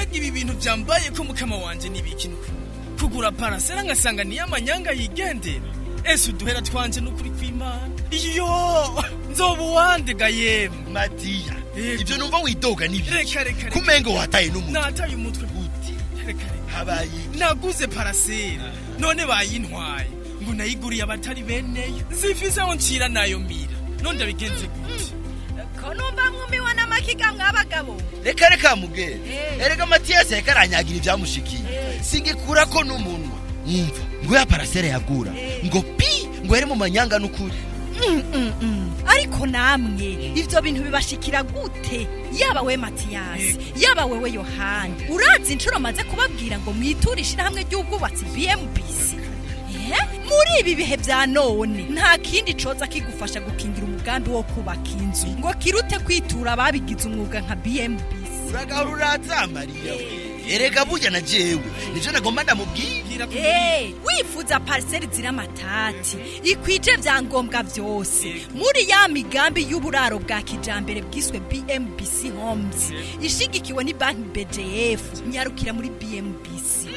Mbega ibi bintu byambaye ko mukama wanje nibiki? Nukuri kugura parasera ngasanga niyo amanyanga yigendera. Ese uduhera twanje, n'ukuri kw'Imana, iyo nzoba uwandega yemwe. Matiya. Yego. Ibyo numva widoga nibi? Reka, reka, reka. Kumengo wataye n'umutwe. Nataye umutwe. Gute? Reka, reka. Habaye iki? Naguze parasera none bayintwaye, ngo nayiguriye abatari beneyo. Zifise aho ncira nayo mira, none ndabigenze gute? Ko numva mwumiwe n'amakiga, mw'abagabo? Reka, reka mugere. Erega Matiyasi yariko aranyagira ibyamushikiye. Singikurako n'umunwa. Mwumva ngo ya parasera yagura ngo pi, ngo yari mu manyanga n'ukuri. Ariko namwe ivyo bintu bibashikira gute? Yaba we Matiyasi, yaba wewe Yohani, urazi inshuro maze kubabwira ngo mwiture ishirahamwe ry'ubwubatsi BMBC? Eh? Muri ibi bihe vya none nta kindi coza kigufasha gukingira umugambi wo kubaka inzu ngo kirute kwitura ababigize umwuga nka BMBC. Uragahora uraza Mariya we. Erega burya na jewe nivyo nagomba ndamubwira. Bwira ko. Wifuza pariseri zira amatati, ikwije vyangombwa vyose muri ya migambi y'uburaro bwa kijambere bwiswe BMBC Homes, ishigikiwe ni banki BGF, nyarukira muri BMBC.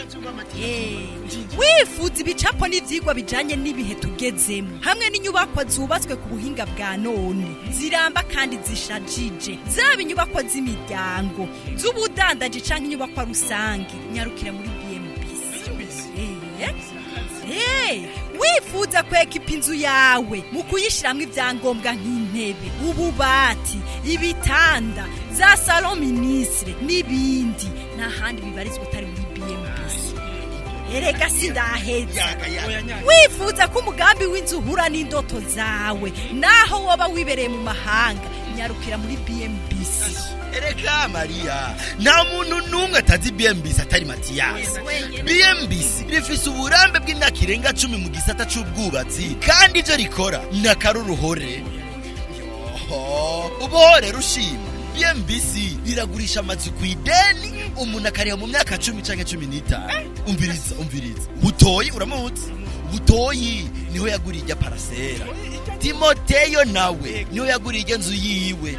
Wifuza ibicapo n'ivyigwa bijanye n'ibihe tugezemo hamwe n'inyubakwa zubatswe ku buhinga bwa none, ziramba kandi zishajije, zaba inyubakwa z'imiryango, z'ubudandaji canke inyubakwa rusange, nyarukira muri BMBC. Wifuza kwekipa inzu yawe mu kuyishiramwo ibyangombwa nk'intebe, ububati, ibitanda, za salon ministre n'ibindi, nta handi bibarizwa utari muri BMBC. Erega sindaheza. Yaga, yaga. Wifuza ko umugambi w'inzu uhura n'indoto zawe, naho woba wibereye mu mahanga, nyarukira muri BMBC. Erega Mariya, nta muntu n'umwe atazi BMBC atari Matiyasi. BMBC rifise uburambe bw'imyaka irenga 10 mu gisata c'ubwubatsi, kandi ivyo rikora ni akaruruhore. Yoho, ubuhore rushima. BMBC riragurisha amazu ku ideni, umuntu akariha mu myaka 10 canke 15. Umviriza, umviriza, Butoyi uramuzi? Butoyi niho yaguriye irya parasera. Timoteyo nawe niho yaguriye irya nzu yiwe.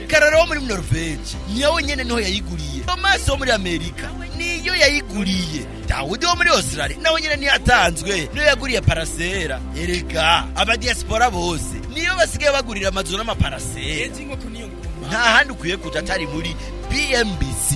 Karara wo muri Norvege niyo nyene niho yayiguriye. Tomasi wo muri Amerika niyo yayiguriye. Dawudi wo muri Australia nawe nyene niyatanzwe, niyo yaguriye parasera. Erega abadiaspora bose niyo basigaye bagurira amazu n'amaparasera. Ejo inkoko niyo ngoma. Nta handi ukwiye kuja atari muri BMBC.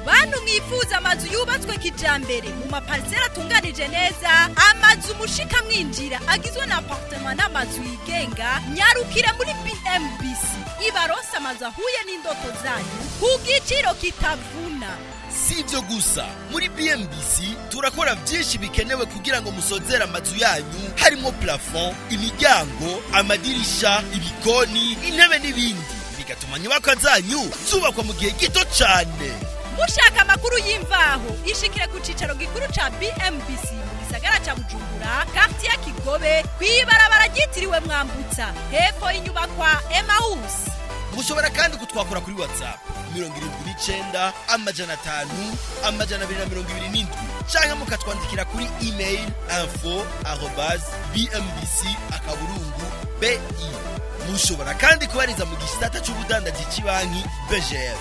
Bantu mwifuza amazu yubatswe kijambere mu maparisera atunganije neza, amazu mushika mwinjira agizwe na apartema n'amazu yigenga, nyarukire muri BMBC ibaronse amazu ahuye n'indoto zanyu ku giciro kitavuna. Si ibyo gusa, muri BMBC turakora byinshi bikenewe kugira ngo musozere amazu yanyu, harimo plafond, imiryango, amadirisha, ibikoni, intebe n'ibindi, bigatuma inyubakwa zanyu zubakwa mu gihe gito cyane. Mushaka amakuru y'imvaho, ishikire ku cicaro gikuru ca BMBC mu gisagara ca Bujumbura, quartier Kigobe, kw'ibarabara ryitiriwe Mwambutsa, hepfo y'inyubakwa Emmaus. Mushobora kandi kutwakura kuri WhatsApp 79 500 227, canke mukatwandikira kuri email info@bmbc.bi. Mushobora kandi kubariza mu gisata c'ubudandaji c'banki BGF.